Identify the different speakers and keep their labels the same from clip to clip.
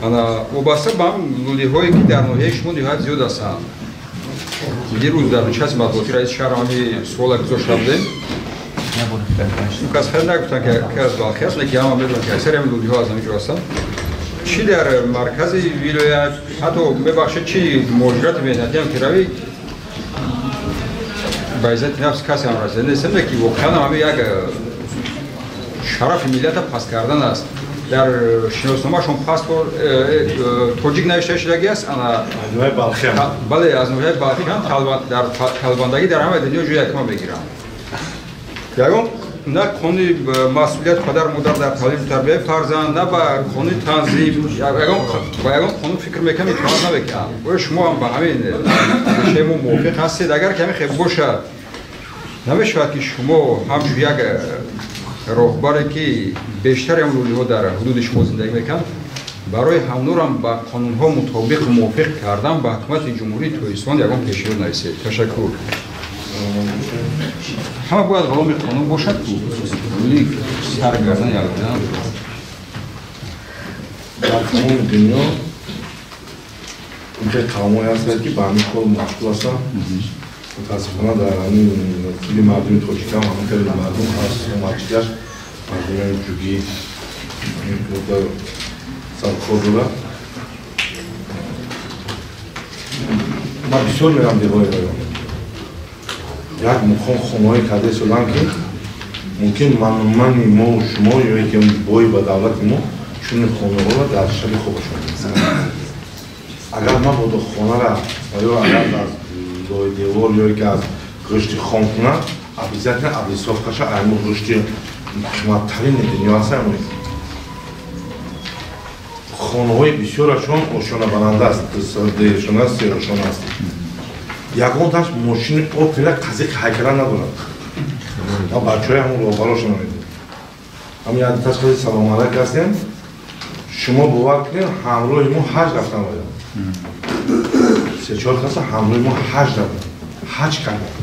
Speaker 1: Ана вобаста ба лӯлиҳое ки дар ноҳияи шумо ниҳоят зиёд ҳастанд. Дирӯз дар нишасти матбуотии раиси шаҳр ҳамин суола гузошта будем. Кас хеле нагуфтанд ки аз Балхӣ аст, лекин ҳама медонанд ки аксари ҳамин лӯлиҳо аз ҳамин ҷо ҳастанд. Чӣ дар маркази вилоят, ҳатто мебахшед, чӣ муҳоҷирати меҳнатиам ки равӣ, ба иззати нафси касе ҳам расида нестем, ки воқеан ҳамин як шарафи миллата паст кардан аст. Дар шиносномаашон паспорт тоҷик навишта шудагӣ аст, бале, аз ноҳияи Балхиам дар талбандагӣ дар ҳамаи дунё ҷои якума мегиранд. Ягон на қонуни масъулияти падару модар дар таълиму тарбияи фарзанд, на ба қонуни танзим, ба ягон қонун фикр мекунам итоат намекунам. Оё шумо ҳам ба ҳамин андешаи мо мувофиқ ҳастед? Агар ки ҳамин хел бошад, намешавад ки шумо ҳамчун як роҳбаре ки бештари ҳам лӯлиҳо дар ҳудуди шумо зиндагӣ мекунанд, барои ҳамнурам ба қонунҳо мутобиқу мувофиқ кардан ба ҳукумати Ҷумҳурии Тоҷикистон ягон пешниҳод нависед. Ташаккур. Ҳама бояд ғуломи қонун бошад, ку лӯли саргардан якдан.
Speaker 2: Дар тамоми дунё инхел қавмҳое ҳастанд ки ба ҳамин кор машғул ҳастанд. Мутаассифона дар ҳамин дили мардуми тоҷикам ҳамин хеле мардум ҳаст, омадчигаш мардуми ҷугӣ саркор дорад. Ман бисёр мерам деҳои район. Як муқом хонаҳое карда истодам ки мумкин мани мо шумо ё ки бои ба давлати мо чунин хонаҳоро дар шаби хобашон. Агар мабодо хонара ё агар аз лои девор ё ки аз гӯшти хом кунад, обязательно облицовкаша айму гӯшти қиматтарини дунё аст. Айму хонаҳои бисёрашон ошёнабаланд аст, дуешона аст, сеошона аст. Ягонташ мошини Опела қазиқи ҳайкала надорад. Ман бачаҳои ҳамун роҳбарошон медидам. Ҳамин як дуташ хеле салому алайк ҳастем. Шумо бовар кунед, ҳамроҳи мо ҳаҷ рафтан бояд. Се-чор каса ҳамроҳи мо ҳаҷ рафтан, ҳаҷ кардан.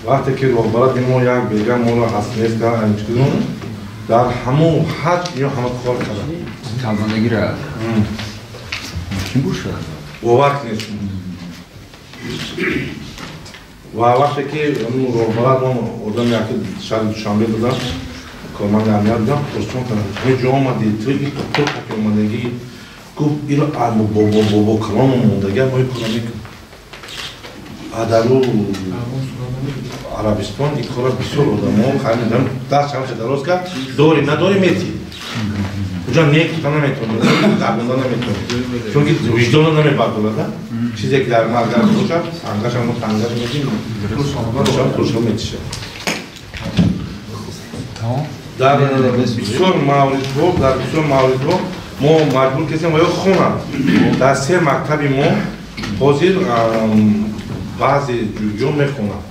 Speaker 2: Вақте ки роҳбарати мо як бега моро ҳастнес кард, анчкунон дар ҳамон ҳаҷ ино ҳама кор карданд.
Speaker 1: Талбандагира мумкин бошад?
Speaker 2: Бовар кунед шумо. Ва вақте ки роҳбарат мон одами яки шаҳри Душанбе будам, корманди амният будам, пурсон кардам, ҳамин ҷо омадӣ, ту қафи омадагӣ? Гуфт, иро бобо бобо калон мондагӣ, мо ин кора мекунем. Адару Арабистон ин кора бисёр одамо хайр даст чанд дароз кард, дорӣ надорӣ метӣ. Уҷа не гуфта наметавонӣ, дармонда наметавонӣ, чунки виҷдонро намебардорад. Чизе ки дар маргар бошад, сангашам сангаш метим, пулшо метишад. Дар бисёр мавридҳо, дар бисёр мавридҳо мо маҷбур кардем ва ё хонанд. Дар се мактаби мо ҳозир баъзе ҷугиён мехонанд.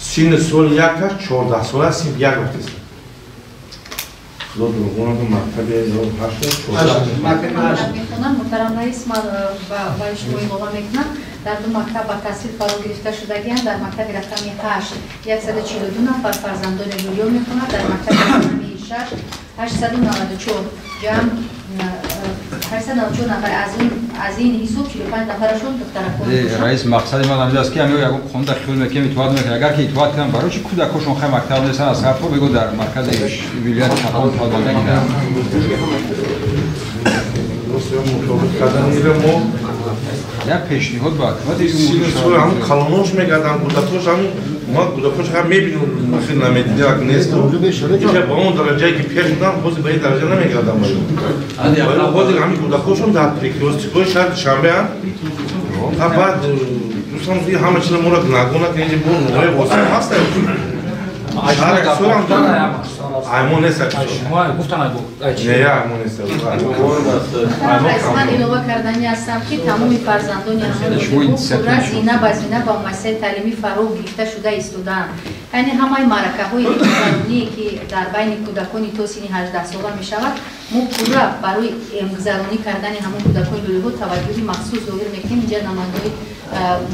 Speaker 2: Синни соли якаш 14 сола, синф як рафтааст. Худо дурӯғ мактаби ҳашт.
Speaker 3: Мехонам, муҳтарам раис, ман ба шумо илова мекунам. Дар ду мактаб ба таҳсил фаро гирифта шудагианд. Дар мактаби рақами 8 142 нафар фарзандони лӯлиё мехонад, дар мактаби рақами 6 894, ҷамъ 894 нафар, аз ин ҳисоб 45 нафарашон духтаракон.
Speaker 1: Раис, мақсади ман ҳамин аст ки ҳамин ягон қонун дар хиёл мекунем, итоат мекунем. Агар ки итоат кунам, барои чи кӯдакҳошон хай мактаб нестанд, аз ҳарфҳо бигӯ дар маркази вилояти Хатлон талбандагӣ дар
Speaker 2: мутобиқ кардани мо
Speaker 1: як пешниҳод ба ҳукумати
Speaker 2: ҷумҳурӣ. Ҳамун калонош мегарданд, кӯдакош ҳамун ма кӯдакош ҳам мебинем, хел намедида нест. Иха ба он дараҷае ки пеш буданд, ҳозир ба ин дараҷа намегарданд. Ҳозир ҳамин кӯдакошон дар перекрёсткҳои шаҳри Душанбеанд. Баъд дӯстон ҳама чиза моро гуногун накунед, бо ноҳияи Восеъ ҳаст. Аймон нест. Не, аймон нест.
Speaker 3: Ман илова кардани ҳастам, ки тамоми фарзандони ҳамон пурра зина ба зина ба муассисаи таълимӣ фаро гирифта шуда истодаанд. Яъне ҳамаи маъракаҳои эмгузароние, ки дар байни кӯдакони то синни 18 сола мешавад, мо пурра барои эмгузаронӣ кардани ҳамон кӯдакони лӯлиҳо таваҷҷӯҳи махсус зоҳир мекунем. Инҷа намояндаҳои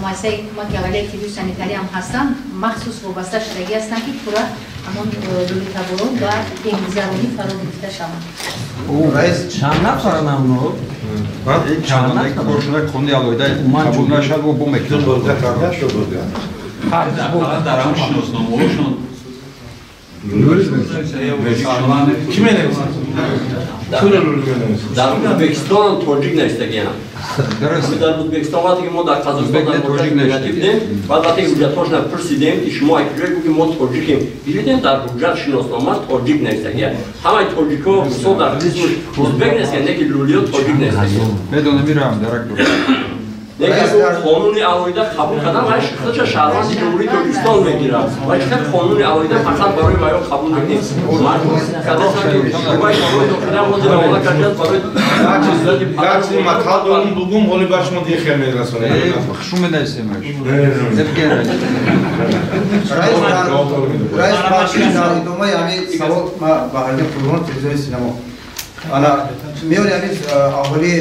Speaker 3: муассисаи кӯмаки аввалияи тиббию санитарӣ ҳам ҳастанд, махсус вобаста шудагӣ ҳастанд, ки пурра ҳамон лӯлитаборон ба эмгузаронӣ фаро гирифта шаванд.
Speaker 4: Чанд нафаранд ҳамно?
Speaker 1: Чанд нафар қонуни алоҳида қабул нашавад, бо мекунем.
Speaker 5: Дар ҳам шиносномаҳошон
Speaker 2: Ки менависад?
Speaker 6: Дар Ӯзбекистон тоҷик навистагиам. Дар Ӯзбекистон вақте ки мо дар Қазоқистон дар тоҷик навистем, баъд вақте ки ҳуҷҷатҳошона пурсидем, ки шумо аз куҷое, гуфт ки мо тоҷикем. Дидем дар ҳуҷҷат шиноснома тоҷик навистагиам. Ҳамаи тоҷикҳо мисол дар қисми ӯзбек навистагиам, не ки лӯлиё тоҷик навистагиам.
Speaker 1: Медонам, мираам дарак дорам.
Speaker 6: Қонуни алоҳида қабул кардан ва худша шаҳрванди Ҷумҳурии Тоҷикистон мегирад. Ва чӣ қонуни алоҳида фақат барои ваё қабул мекунем?
Speaker 2: Як чизи матал дорум бугум, ҳоли ба шумо дигар хел мерасонем.
Speaker 1: Хушу менависем.
Speaker 7: Раис, дар идомаи ҳамин савол ма Баҳриддин Қурбонов, телевизиони Синамо. Ана миёни ҳамин аҳолии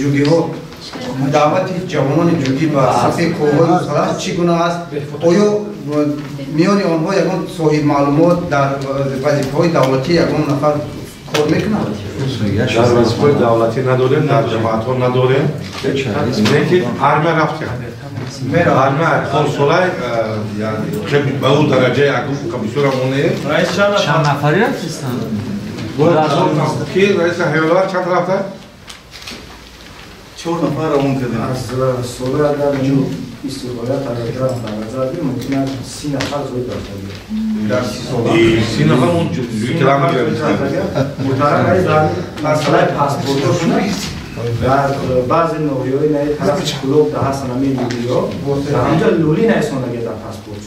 Speaker 7: ҷугиҳо даъвати ҷавонони ҷугӣ ба сафи қувваҳои мусаллаҳ чӣ гуна аст? Оё миёни онҳо ягон соҳиб маълумот дар вазифаҳои давлатӣ ягон нафар кор мекунад?
Speaker 2: Дар вазифаҳои давлатӣ надорем, дар ҷамоатҳо надорем. Лекин армия рафтем. Армия консолай ба ӯ дараҷаи бисёрам оне.
Speaker 4: Чанд нафари рафтистанд?
Speaker 2: Ки раиса ҳайволар чанд рафта?
Speaker 8: 4 нафар равон кардем.
Speaker 9: Аз сола дар истиқлолият агар дар назар гирем, мумкин аст 30 нафар зоид рафта.
Speaker 2: Дар 30 сола. 30 нафар он килам гирифт.
Speaker 9: Муҳтарам раис, дар масъалаи паспортҳо дар баъзе ноҳияҳои наи тарафи Кӯлоб дар ҳастанд ҳамин лӯлиҳо, дар ҳамҷо лӯлӣ наисондагия дар паспорт.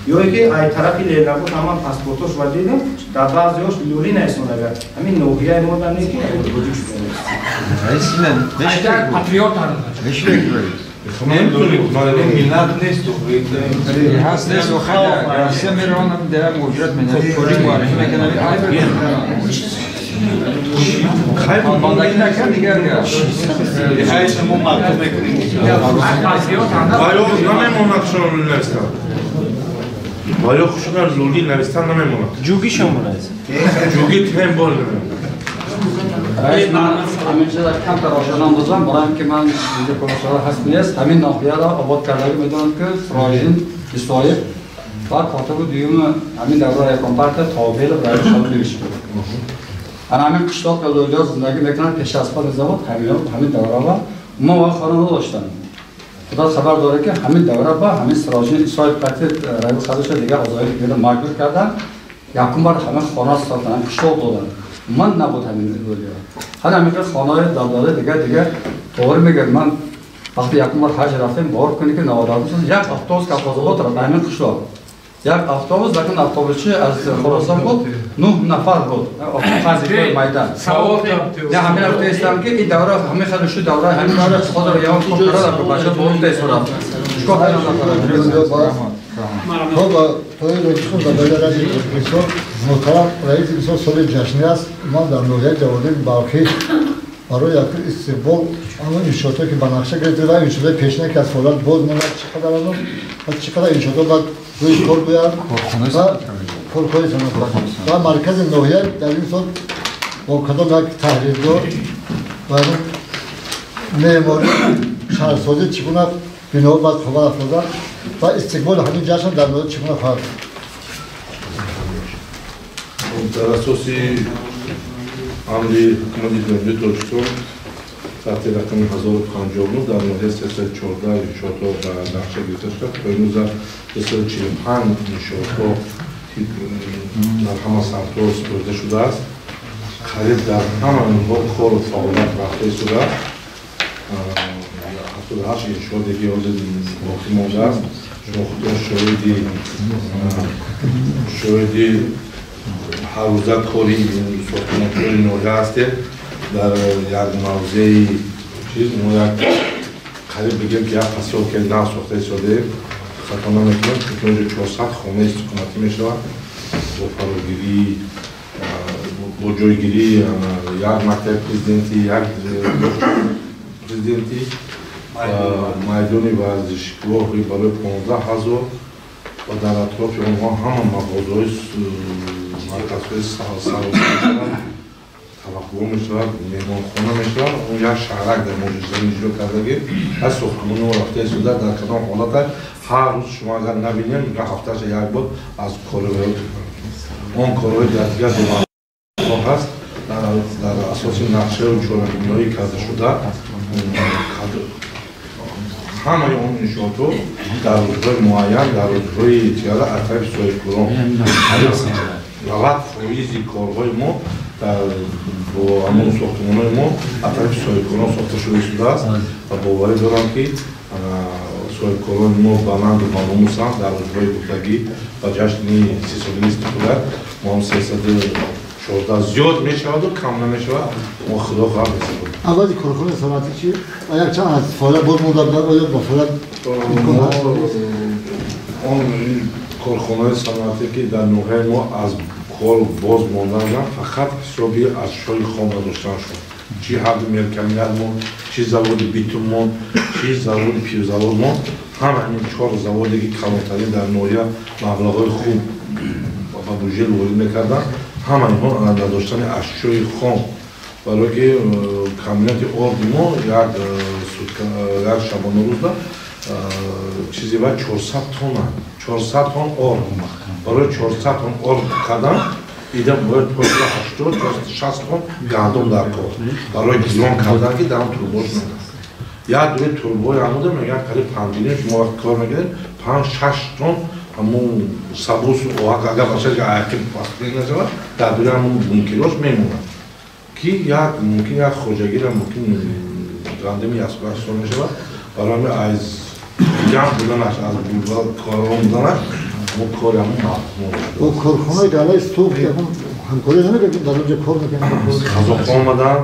Speaker 9: Ё ки ай тарафи Ленабод ҳаман паспортҳош ва дидем, дар баъзеҳош лӯлӣ наисондагия. Ҳамин ноҳияи мо дар не ки тоҷик шуда.
Speaker 4: Патриот
Speaker 8: миллат нест.
Speaker 1: Ҳаст нест, Россия мераванд, дар муҳоҷират менависад, тоҷик муаррифӣ мекунад. Бандагӣ накард дигар гап.
Speaker 8: Мо мактуб мекунем.
Speaker 2: Ваё намемонад шумо навистан. Ваё хушуна лӯлӣ навистан намемонад.
Speaker 4: Ҷугӣ шумо раис.
Speaker 2: Ҷугӣ тем бол намемонад.
Speaker 4: Раис, ман ҳамин чиза камтар ошно андозам, барои ин ки ман инҷо комиссар ҳаст нест, ҳамин ноҳияро обод кардагӣ медонам, ки Сироҷиддин Исоев ва котиби дуюми ҳамин давра Компартия Тобелов раис шуд. Ана ҳамин қишлоқ лӯлиҳо зиндагӣ мекунанд, пеш аз пани завод ҳамин давра ва мо ва хона надоштанд. Худо хабар дорад, ки ҳамин давра ба ҳамин Сироҷиддин Исоев қати раис хадиша дигар озои дигар маҷбур карданд, якум бор ҳамин хона сохтанд, қишлоқ доданд. Ман набуд ҳамин лӯлиҳо. Ҳар ҳамин хонаҳои давлатӣ дигар товар мегӯяд. Ман вақти якум бор ҳаҷ рафтем, бовар кунед, ки 92 як автобус колхозобод рафт ҳамин қишлоқ. Як автобус, лекин автобусчи аз Хуросон буд, 9 нафар буд. Қази майдан. Не, ҳамин рафта истам, ки ин давра ҳамин хел шуд, давра ҳамин давра худро ягон кор карда, бача бовар исторад. Чикор кардам нафар?
Speaker 10: Хоб, тои Тоҷикистон дар дараҷаи раиси Тоҷикистон, муҳтарам раиси, бисёр соли ҷашнӣ аст. Ман дар ноҳияи Ҷаводин Балхӣ барои якум истиқбол ҳамон иншоотҳое ки ба нақша гирифта ва иншоотҳои пешина, ки аз фаъолият боз монад, чӣ қадар ану ва чӣ қадар иншоотҳо баъд рӯи кор гӯянд ва коркои саноат ва маркази ноҳия дар ин сол бо кадом як таҳриргоҳ ва меъморӣ шаҳрсозӣ чӣ гуна биноҳо баъд хоҳад афтода ва истиқболи ҳамин ҷашн дар ноҳия чӣ гуна хоҳад?
Speaker 2: Дар асоси амри ҳукумати Ҷумҳурии Тоҷикистон таҳти рақами 1059 дар ноҳия 314 иншоотҳо ба нақша гирифта шуда, то имрӯза 245 иншоотҳо дар ҳама самтҳо супорида шудааст. Қариб дар ҳама инҳо кору фаъолият рафта истодааст. 78 иншооте ки ҳозир боқӣ мондааст, шумо худтон шоҳиди ҳаррӯза кори сохтмонкори ноҳия ҳастед. Дар як мавзеи чиз мо як қариб бигем, ки як посёлкаи нав сохта истодаем. Хато намекунам, чунки онҷо 400 хонаи истиқоматӣ мешавад бо фарогирӣ, бо ҷойгирии як мактаби президентӣ, як президентӣ, майдони варзишгоҳи барои 15 000 ва дар атрофи онҳо ҳама мағозаҳои марказҳои савдо мешавад, таваққугоҳ мешавад, меҳмонхона мешавад. Он як шаҳрак дар муҷиза иҷро кардагӣ аз сохтмони мо рафта истода. Дар кадом ҳолата ҳар рӯз шумо агар набинем, ҳафташа як бор аз корҳои он корҳои дар дигар ҷо ҳаст, дар асоси нақшаю чорабиниҳои кардашуда ҳамаи он иншоотҳо дар рӯзҳои муайян, дар рӯзҳои тиёра аз тарафи соҳибкорон 90% корҳои мо бо ҳамон сохтмонҳои мо аз тарафи соҳибкорон сохта шуда истодааст ва боварӣ дорам, ки соҳибкорони мо баланду баномусанд. Дар рӯзҳои гуфтагӣ ба ҷашни 30-солагии истиқлолият мо ҳам 314 зиёд мешаваду кам намешавад, мо худо хоҳад месупорем.
Speaker 10: Аввали корхонаи саноатӣ чи якчанд аз фаъолият боз монда буданд, оё ба фаъолият имкон ҳаст?
Speaker 2: Он корхонаҳои саноатӣ, ки дар ноҳияи мо аз кор боз мондан, фақат ҳисоби ашёи хом надоштаншон, чи ҳарду меркаминатмон, чи заводи битуммон, чи заводи пивзаводмон, ҳама ҳамин чор заводе, ки калонтарин дар ноҳия маблағҳои хуб ба буҷет ворид мекарданд, ҳама инҳо надоштани ашёи хом, барое ки комбинати орди мо як шабонарӯзда чизе ба 400 тонна, 400 тонн орд, барои 400 тонн орд кардан ида бояд 480, 460 тонн гандум дар кор барои гирон кардан, ки дар турбош надад. Як дури турбои амуда мегӯянд қариб панҷиним, шумо вақт кор мекунед, 5-6 тонн ҳамун сабусу оҳак, агар башад аяқи пастпулӣ нашавад, дар дури ҳамун бункерош мемонад, ки як мумкин як хоҷагира мумкин гандуми 108 тонн мешавад. Барои ҳамин аз ҷамъ буданаш, аз корон буданаш мо кори ҳамун мафҳум.
Speaker 10: Бо корхонаи галаи Суғд ягон ҳамкорӣ намекардем, дар онҷо кор мекунем?
Speaker 2: Қазоқҳо омаданд,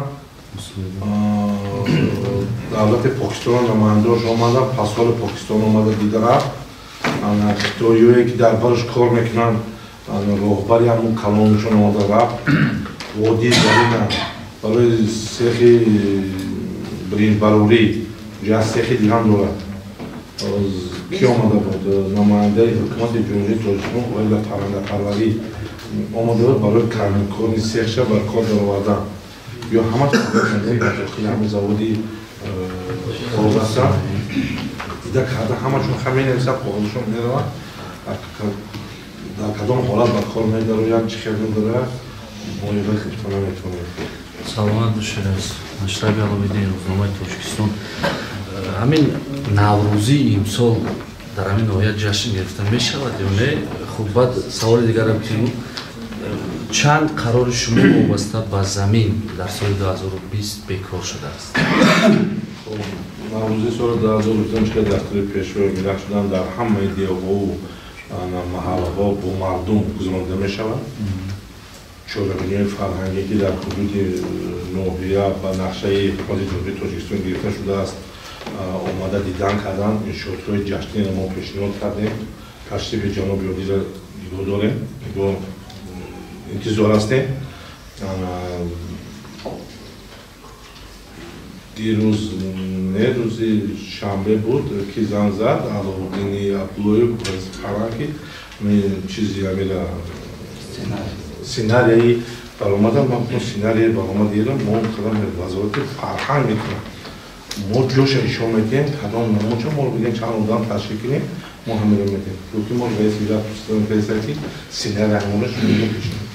Speaker 2: давлати Покистон намояндаош омаданд, посоли Покистон омада дида рафт. Хитоиёе, ки дар барш кор мекунанд, роҳбари ҳамун калоншон омада рафт. Водии Зарина барои сехи биринҷбарорӣ як сехи дигам дорад. Ки омада буд? Намояндаи ҳукумати Ҷумҳурии Тоҷикистон оид ба паррандапарварӣ омада буд барои кори сехша ба кор даровардан. Ё ҳама дар дохили ҳамин заводи ордаса дида карда, ҳамашон ха менависад, қоғазашон меравад, дар кадом ҳолат ба кор медарояд, чӣ хел медарояд, мо ира гуфта наметавонем.
Speaker 11: Саломат бошед. Машраби Аловиддин, рӯзномаи Тоҷикистон. Ҳамин наврӯзии имсол дар ҳамин ноҳия ҷашн гирифта мешавад ё не? Хуб, баъд саволи дигарам ки чанд қарори шумо вобаста ба замин дар соли 2020 бекор шудааст?
Speaker 2: Наврӯзи соли 2020 ки дастури пешвои миллат шудан дар ҳамаи деҳҳову маҳаллаҳо бо мардум гузаронида мешавад. Чорабиниҳои фарҳангӣ, ки дар ҳудуди ноҳия ба нақшаи ҳукумати Ҷумҳурии Тоҷикистон гирифта шудааст, омада дидан кардан, иншоотҳои ҷашниро мо пешниҳод кардем. Ташрифи ҷаноби олиро нигоҳ дорем, нигоҳ интизор ҳастем. Дирӯз, не, рӯзи шанбе буд, ки занг зад Аловуддини Абдуллоев, раиси фарҳанг, ки чизи амира сценарияи баромада. Ман гуфтам, сценарияи баромадиро мо қадам вазорати фарҳанг мекунам, мо ҷоша ишон медиҳем, кадом намоча моро бигӯем, чанд одам ташкил кунем, мо ҳамеро медиҳем. Гуфт, ки мо раиси вилоят ки сценария ҳамонро шумо пешниҳод,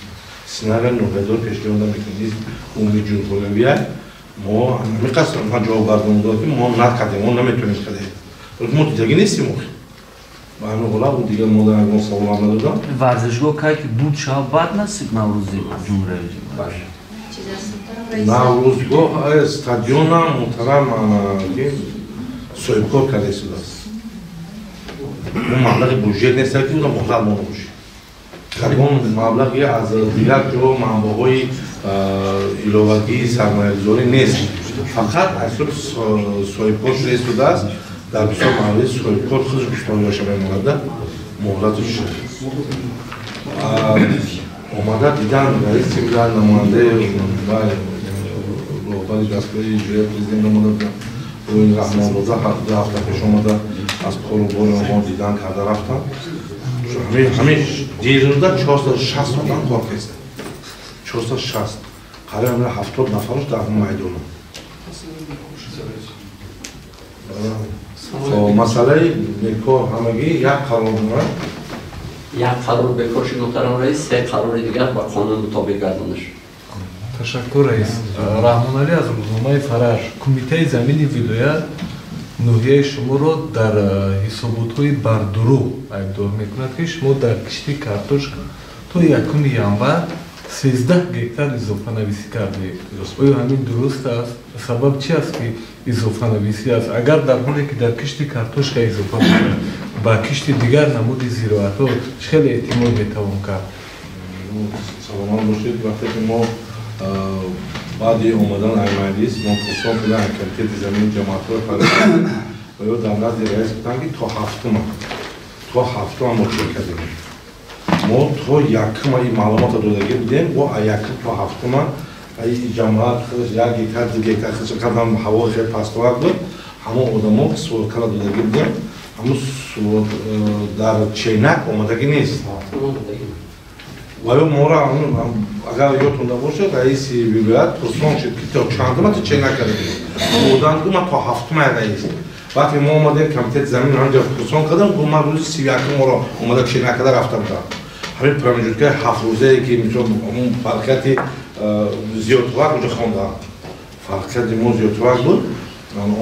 Speaker 2: сценария ноҳиядор пешниҳод намекунем, умуми ҷумҳуриявия. Мо ҳамин қасд ман ҷавоб гардонда, ки мо накардем, мо наметавонем кардем, мо дидагӣ нестем охи. Ба ҳамин ҳолат ӯ дигар мо дар ягон саволам надодам.
Speaker 11: Варзишгоҳ кай ки буд шава, баъд насиб наврӯзи ҷумҳуриявӣ?
Speaker 2: Наврӯзгоҳ стадионам муҳтарам ки соҳибкор карда истодааст. Он маблағи буҷет нест, ки ӯ муҳлат монда бошад. Кадом маблағи аз дигар ҷо манбаъҳои иловагии сармоягузорӣ нест, фақат аз ҳисоби соҳибкор шуда истодааст. Дар бисёр маврид соҳибкор худаш гӯсфандиёша мемонада, муҳлаташ омада дидан раиси вилоят, намояндаи роҳбари дастгоҳи иҷроияи президент омада буданд. Ин Раҳмонзода 2 ҳафта пеш омада аз кору бори онҳо дидан карда рафтанд. Ҳамин дерунда 460 одам кор карданд. 460. Қариб 70 нафараш дар ҳамон майдонанд. Масъалаи бекор ҳамагӣ як қарор дорад.
Speaker 6: Як қарор бекор шуд, муҳтарам раис, 3 қарори дигар ба қонун мутобиқ гардонда шуд.
Speaker 12: Ташаккур, раис. Раҳмоналӣ аз рӯзномаи Фараж. Кумитаи замини вилоят ноҳияи шуморо дар ҳисоботҳои бардурӯғ айбдор мекунад, ки шумо дар кишти картошка то 1 январ 13 гектар изофанависӣ кардед. Оё ҳамин дуруст аст? Сабаб чи аст, ки изофанависӣ аст? Агар дар ҳоле ки дар кишти картошка изофа бошад, ба кишти дигар намуди зироатҳо чӣ хеле эътимод метавон кард?
Speaker 2: Саломат бошед. Вақте ки мо баъди омадан ай маҷлис мо пурсон кардем аз комитети замини ҷамоатҳои фарзанд ва ё дар назди раис гуфтанд, ки то ҳафтума мо чек кардем. Мо то якума ин маълумотро додагӣ будем, бо якум то ҳафтума ҷамоат худаш 1 гектар, 2 гектар худаш қадрам ҳаво хеле пастовар буд, ҳамон одамо сводкаро додагӣ будем, ҳамон дар ченак омадагӣ нест. Ва ё моро агар ёдтон набошад, раиси вилоят пурсон шуд, ки то чандума ту ченак кардагӣ? Одан гуфт, ман то ҳафтума раис. Вақте мо омадем комитети замин ҳамҷо пурсон кардам, гуфт ман рӯзи 31 моро омада ченак карда рафта будам. Ҳамин промежуткаи 7 рӯзае ки мисол ҳамон фарқияти зиёдтувак уҷо хондаам, фарқияти мо зиёдтувак буд,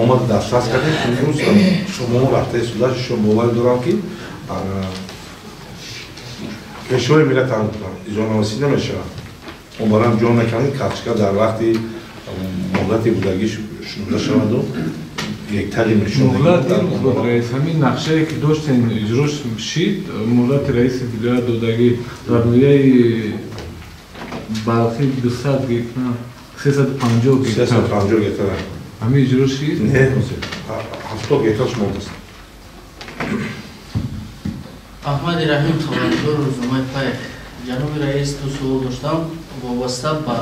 Speaker 2: омада дастрас кардем. Имрӯз шумо рафта истода, шумо боварӣ дорам, ки пешвои миллат ҳам изонависӣ намешавад. Мо барои ҷо накардем, карточка дар вақти муҳлати будагӣ шунида шаваду гектари
Speaker 12: муҳлат раис, ҳамин нақшае ки доштем иҷро шид, муҳлати раиси вилоят додагӣ дар ноҳияи Балхӣ 200 гектар, 350 гектар.
Speaker 2: 350 гектар.
Speaker 12: Ҳамин иҷро шид?
Speaker 2: Не, 70 гектарш мондааст.
Speaker 13: Аҳмади Раҳим, хабарнигори рӯзномаи Пайк. Ҷаноби раис, 2 суол доштам вобаста ба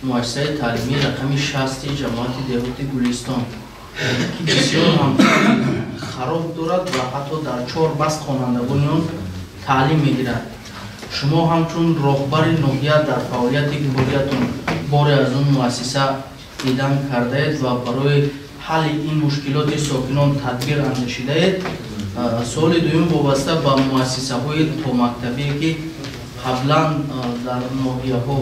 Speaker 13: муассисаи таълимии рақами 60 ҷамоати деҳоти Гулистон, ки бисёр ҳам хароб дорад ва ҳатто дар 4 баст хонандагони он таълим мегирад. Шумо ҳамчун роҳбари ноҳия дар фаъолияти кориятон боре аз он муассиса дидан кардаед ва барои ҳалли ин мушкилоти сокинон тадбир андешидаед? Суоли дуюм вобаста ба муассисаҳои томактабие, ки қаблан дар ноҳияҳо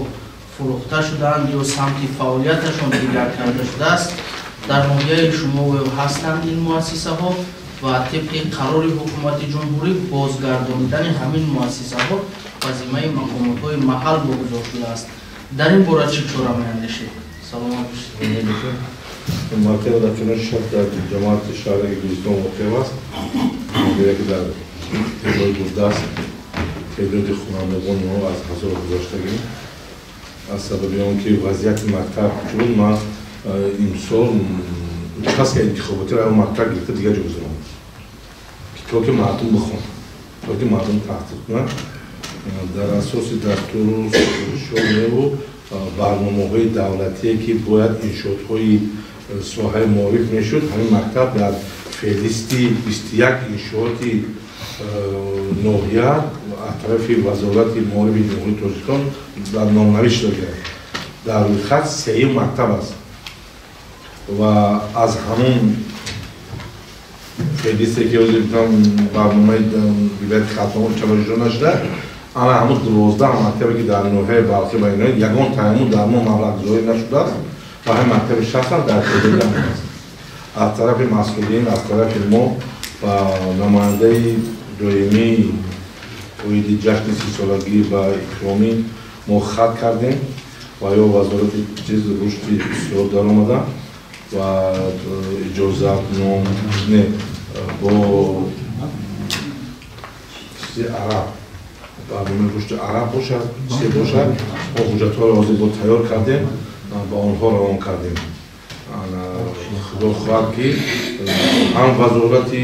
Speaker 13: фурӯхта шудаанд ё самти фаъолияташон дигар карда шудааст, дар ноҳияи шумо ҳастанд ин муассисаҳо ва тибқи қарори ҳукумати ҷумҳурӣ бозгардонидани ҳамин муассисаҳо ба зиммаи мақомотҳои маҳал вогузор шудааст. Дар ин бора чӣ чора меандешед? Саломат бошед.
Speaker 2: Мактаби рақами 6 дар ҷамоати шаҳри Гулистон воқеъ аст. Ноҳияе ки дар теъдоди дурдаст, теъдоди хонандагони мо аз 1000 гузаштагӣ. Аз сабаби он ки вазъияти мактаб чун ман имсол участка интихоботиро ай мактаб гирифта дигар ҷо гузаронам, то ки мардум бихонад, то ки мардум таҳсил кунад. Дар асоси дастуру супоришҳо барномаҳои давлатие ки бояд иншоотҳои соҳаи маориф мешуд, ҳамин мактаб дар феҳристи 21 иншооти ноҳия аз тарафи вазорати маорифи Ҷумҳурии Тоҷикистон дар номнавис шуда гирифт. Дар рӯйхат 3-юм мактаб аст ва аз ҳамон феҳристе ки ҳозир барномаи вилояти Хатлон чаро иҷро нашуда, ана ҳамон 12 мактабе ки дар ноҳияи Балхӣ ба ино ягон таъмин дар мо маблағгузорӣ нашудааст ва ҳамин мактаби 6 дар теъдоди ҳамон аст. Аз тарафи масъулин, аз тарафи мо ба намояндаи доимии оиди ҷашни 30-солагӣ ва икромӣ мо хат кардем ва ё вазорати чиз рушди иқтисод даромада ва иҷозатном не бо чизи араб, барномаи рушди араб бошад, чизе бошад, мо ҳуҷҷатҳоро ҳозир бо тайёр кардем, ба онҳо равон кардем. Худо хоҳад ки ҳам вазорати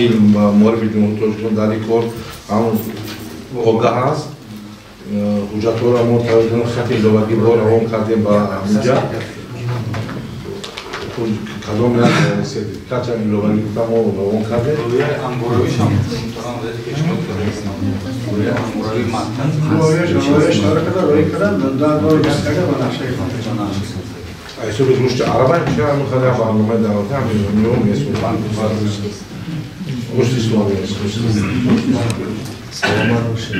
Speaker 2: илм ва маорифи Ҷумҳурии Тоҷикистон дар ин кор ҳам огаҳ аст. Ҳуҷҷатҳоро мо тавассути хати иловагӣ бо равон кардем ба ҳаминҷа. Кадом як сертификатча иловагӣ гуфта мо равон кардем. Ҳисоби рушди араба ча мехоҳад барномаи давлатӣ ҳам рушди исломӣ.
Speaker 14: Саломат бошед.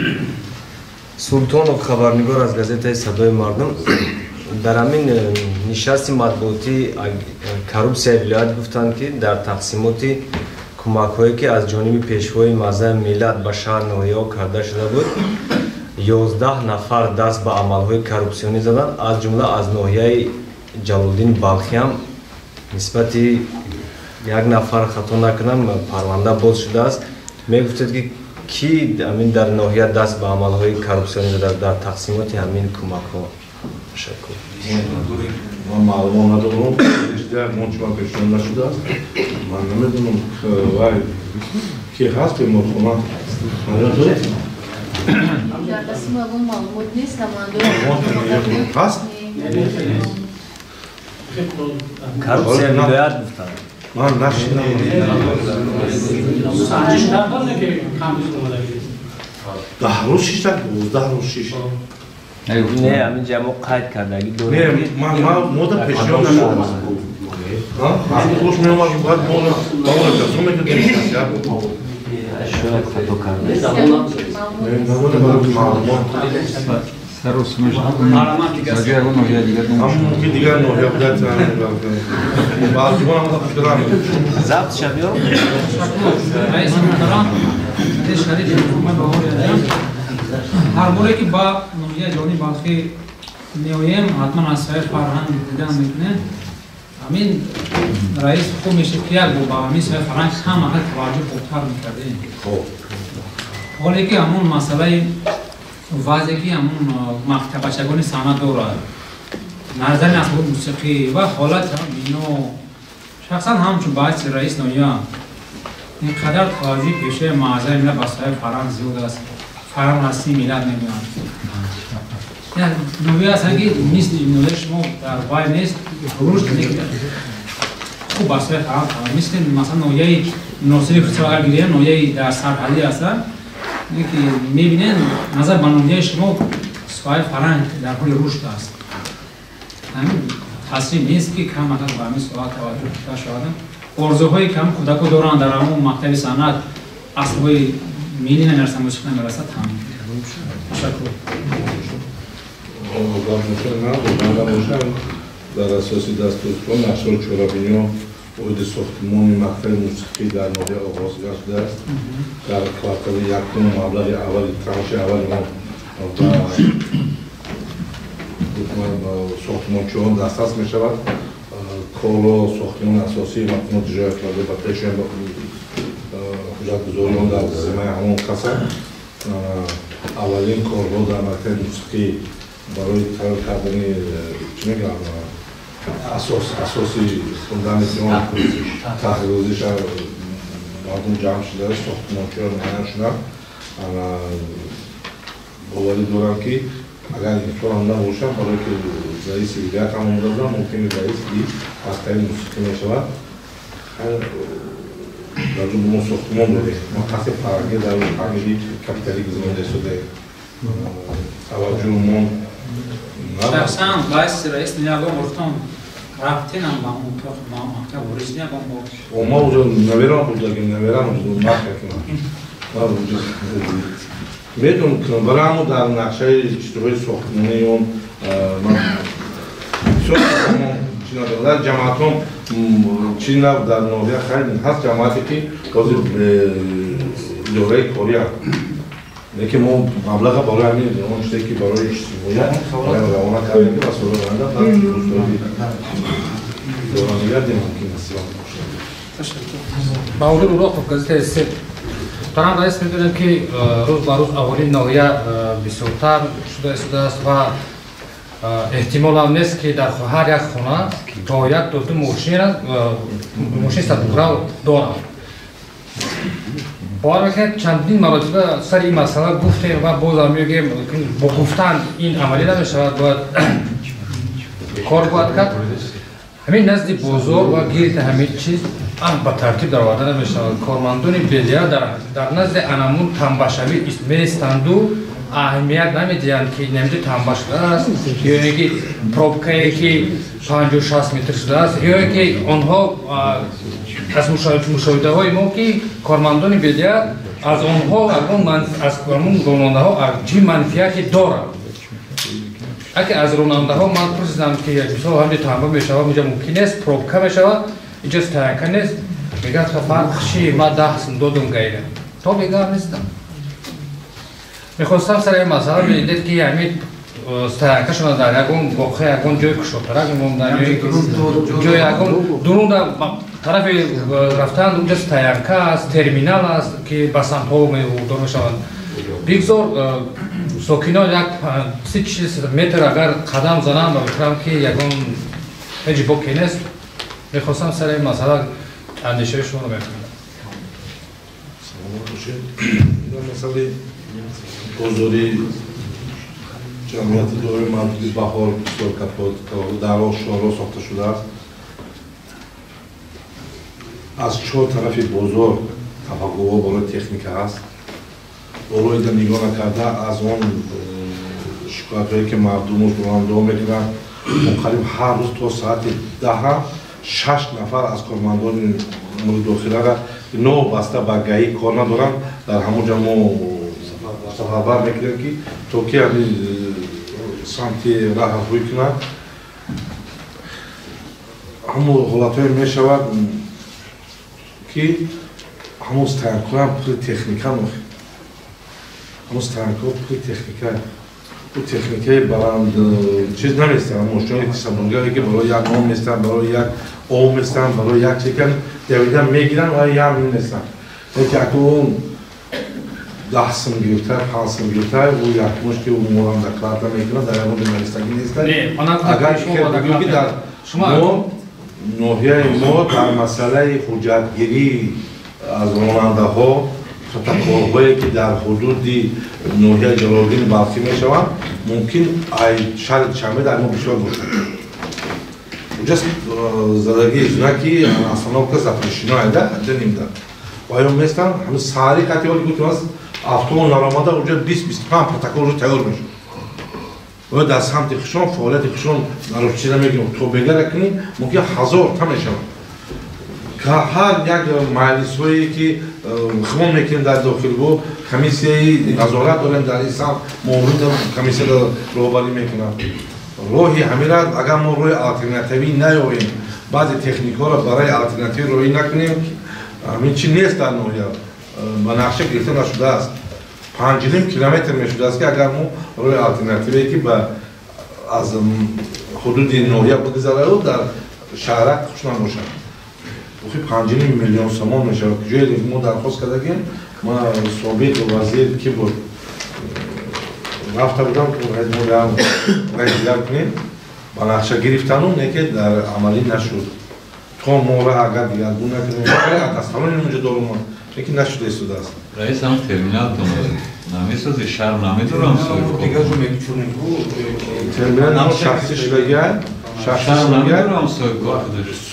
Speaker 14: Султонов, хабарнигор аз газетаи «Садои мардум». Дар ҳамин нишасти матбуотӣ коррупсияи вилоят гуфтанд, ки дар тақсимоти кӯмакҳое, ки аз ҷониби пешвои муаззами миллат ба шаҳр ноҳияҳо карда шуда буд, 11 нафар даст ба амалҳои коррупсионӣ заданд, аз ҷумла аз ноҳияи Ҷалолиддин Балхиам нисбати як нафар, хато накунам, парванда боз шудааст. Мегуфтед, ки кӣ ҳамин дар ноҳия даст ба амалҳои коррупсионӣ задааст дар тақсимоти ҳамин кӯмакҳо? Ташаккур.
Speaker 2: Ман маълумот надорам, мо чима пешниҳод нашудааст. Ман намедонам вай ки ҳаст беморхона.
Speaker 3: Дар дасти мо ягон маълумот нест, намояндаи
Speaker 2: ҳаст?
Speaker 14: Коррупсия вилоят гуфтанд.
Speaker 2: Ман нашинам. 10 рӯз шишта, 12 рӯз шишта.
Speaker 14: Не, ҳамин ҷа мо қайд кардагӣ дорем.
Speaker 2: Не, мо да пешниҳод нашудааст. Хуш меомад, баъд мо ҷасум мекардем.
Speaker 14: Шояд хато кардем.
Speaker 2: Мумкин дигар ноҳия будад. Баъзигон ҳам фикрам.
Speaker 14: Забт шавёр.
Speaker 15: Раиси муҳтарам, шариф ҳукумат ҳар боре ки ба ноҳияи Ҷалолиддини Балхӣ меоем, ҳатман аз соҳаи фарҳанг дидан мекунем. Ҳамин раис хуб мешид, ки як бор ба ҳамин соҳаи фарҳанг ҳама таваҷҷӯҳ хубтар мекардем. Ҳоле ки ҳамон масъалаи вазъе ки ҳамон мактабачагони санъат дорад, назари асбоби мусиқӣ ва ҳолат бино, шахсан ҳамчун баҳси раис ноҳия ин қадар таваҷҷӯҳи пешвои муаззами миллат ба соҳаи фарҳанг зиёд аст. Фарҳанг ҳастии миллат мегӯянд. Ноҳия ҳастанд, ки мисли ноҳияи шумо дар вай нест, рушд хуб ба соҳаи фарҳанг, мисли масалан ноҳияи Носири Хусрав агар гирем, ноҳияи дар сарҳадӣ ҳастанд, ки мебинем назар ба ноҳияи шумо соҳаи фарҳанг дар ҳоли рушд аст. Ҳамин таъсир нест, ки камакак ба ҳамин соҳа таваҷҷӯҳ кушта шавад. Орзуҳое ки ҳамин кӯдако доранд дар ҳамон мактаби санъат, асбоби миллӣ намерасад, мусиқӣ намерасад. Таъмин. Ташаккур.
Speaker 2: Дар асоси дастурҳо нақшаи чорабиниҳо оиди сохтмони мактаби мусиқӣ дар ноҳия оғоз гардидааст. Дар квартали якум маблағи аввали транши аввали мо ба сохтмончиҳо дастрас мешавад. Корро сохтмони асосии мақомоти иҷроия карда ба пеши ҳуҷҷатгузории он дар зиммаи ҳамон кас аст. Аввалин корҳо дар мактаби мусиқӣ барои тайёр кардани чӣ мегӯям асоси фундаменти он таҳрирозиша мардум ҷамъ шуда, сохтмончиҳо муайян шуданд. Боварӣ дорам, ки агар имсолам набошад, барое ки раиси вилоят ҳам омода будам, мумкин раиси мактаби мусиқӣ мешавад. Дар ҷо мо сохтмон дорем, мо қасди фарҳангӣ дар фарҳанги капиталӣ гузаронда истодаем. Таваҷҷӯҳмон
Speaker 15: шахсан баҳси раис ягон гуфтам рафтенам ба он утоқ мактаб ворид ягон бор.
Speaker 2: Ма уҷо наверам бурдаги, наверам накардам. Медонам, барои ҳамо дар нақшаи иҷтимоии сохтмонии он ман бисёр чӣ надорам. Дар ҷамоатҳо чӣ нав дар ноҳия хайр ҳаст ҷамоате, ки ҳозир идораи корӣ лекин мо маблаға барои ҳамин он чизе ки барои иҷтимоия равона кардем, ки ба соли оянда идоранигардем, мумкин насибам бошад.
Speaker 16: Баҳодур Уроқов, газетаи «Сеп». Муҳтарам раис, медонем, ки рӯз ба рӯз аҳолии ноҳия бисёртар шуда истодааст ва Эҳтимол ҳам нест ки дар ҳар як хона то як то ду мошини сабукрав доранд. Бовар мекунед, чандин маротиба сари ин масъала гуфтем ва бозам мегӯем, бо гуфтан ин амалӣ намешавад, бояд кор бояд кард. Ҳамин назди бозор ва гирди ҳамин чиз ба тартиб дароварда намешавад. Кормандони белия дар назди анамун тамбашавӣ меистанду аҳамият намедиҳанд, ки намиди тамба шудааст ё ин ки пробкае ки 50-60 метр шудааст, ё ин ки онҳо аз мушоҳидаҳои мо ки кормандони белия аз онҳо аз ронандаҳо чӣ манфиате доранд. Аки аз ронандаҳо ман пурсидам ки мисол ҳамин тамба мешавад, инҷа мумкин нест, пробка мешавад, инҷа стоянка нест, мегӯяд фарқ чи, ман 10 сум додум гайра то бегам нестам. Мехостам сари ин масъала медидед ки ҳамин стоянкашона дар ягон боқе, ягон ҷои кушодтарак мемондан, ҷои ягон дурун тарафи рафтан, унҷа стоянка аст, терминал аст ки ба самтҳо дор мешаванд. Бигзор сокинон як 30-40 метр агар қадам зананд, ба фикрам ки ягон ҳеҷ боке нест. Мехостам сари ин масъала андешаи шуморо мефаҳмам.
Speaker 2: Саломат бошед. Масъалаи бозори ҷамъияти дорои маҳдуди Баҳор бисёр капот даро шоро сохта шудааст. Аз чор тарафи бозор тафаккурҳо барои техника ҳаст. Болоида нигоҳ накарда аз он шикоятҳое ки мардуму ронандаҳо мекунанд, мо қариб ҳар рӯз то соати 10 6 нафар аз кормандони умури дохилара новобаста ба ГАИ кор надоранд, дар ҳамон ҷо мо сафарбар мекунем ки то ки ҳамин самти раҳ рӯй кунанд. Ҳамон ҳолатҳое мешавад ки ҳамон стоянкаҳоам пули техника мохи, ҳамон стоянкаҳо пули техника, ӯ техникаи баланд чиз наместанд, мошинои сабунгаре ки барои як ном местанд, барои як об местанд, барои як чекан давида мегиранд ва як менестанд. Лекин акнун 10 сум гирифта, 5 сум гирифта, ӯ якмуш ки ӯ молам доклад намекунад, дар ягон навистагӣ нестад. Агар бигӯем ки дар мо ноҳияи мо дар масъалаи ҳуҷҷатгирӣ аз ронандаҳо протоколҳое ки дар ҳудуди ноҳияи Ҷалолиддини Балхӣ мешаванд, мумкин ай шаҳри Душанбе дар мо бисёр бошад. Уҷа задагии знаки остановка запрещено айда нимда. Ва ё местанд ҳамин саҳари қати оли гуфтем аст автобус наромада уҷа 20-25 протокол уже тайёр мешавад. Ва дар самти хушон фаъолияти хушон нарушчида мегирем, то бегара кунӣ мумкин 1000 та мешавад. Ҳар як маҷлисҳое ки химон мекунем дар дохилгоҳ, комиссияи назорат дорем дар ин самт, мо комиссияро роҳбарӣ мекунам. Роҳи ҳамира агар мо роҳи алтернативӣ наёбем, баъзе техникаҳоро барои алтернативӣ роҳӣ накунем, ҳамин чи нест дар ноҳия, ба нақша гирифта нашудааст. 5,5 километр мешудааст ки агар мо роҳи алтернативе ки аз ҳудуди ноҳия бигзараду дар шаҳрак хуш набошад. Охи 5,5 миллион сомон мешавад. Ҷое мо дархост кардагем, ма собиқ вазир ки буд рафта будам, мо раис кунем, ба нақша гирифтану не ки дар амалӣ нашуд. То мо ра агар дигаргун накунем, дастамони онҷо дорум, лекин нашуда истодааст.
Speaker 5: Раис, ҳам терминалтон намесози, шарм намедорам соҳибкор.
Speaker 2: Терминал шахсӣ шудагиай,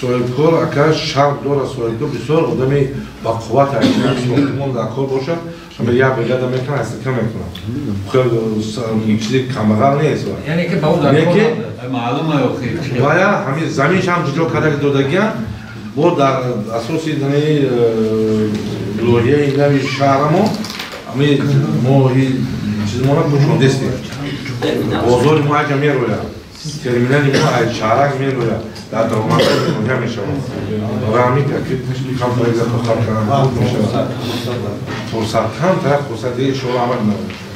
Speaker 2: соҳибкор ака шарм дорад, соҳибкор бисёр одами ба қувват сохтмон дар кор бошад, як бригада мекунад, астика мекунад. Чизи камбағал нест. Вая ҳамин заминш ҳам ҷудо карда додагиам, бо дар асоси лоиҳаи нави шаҳрамо ҳамин мо чизмона кушондестем. Бозори мо аҷа мерояд, терминали мо аз шаҳрак мерояд, дар даромадҳои ноҳия мешавад. Барои ҳамин камтар мешавад. Фурсат камтар, фурсати ишора амал намешавад.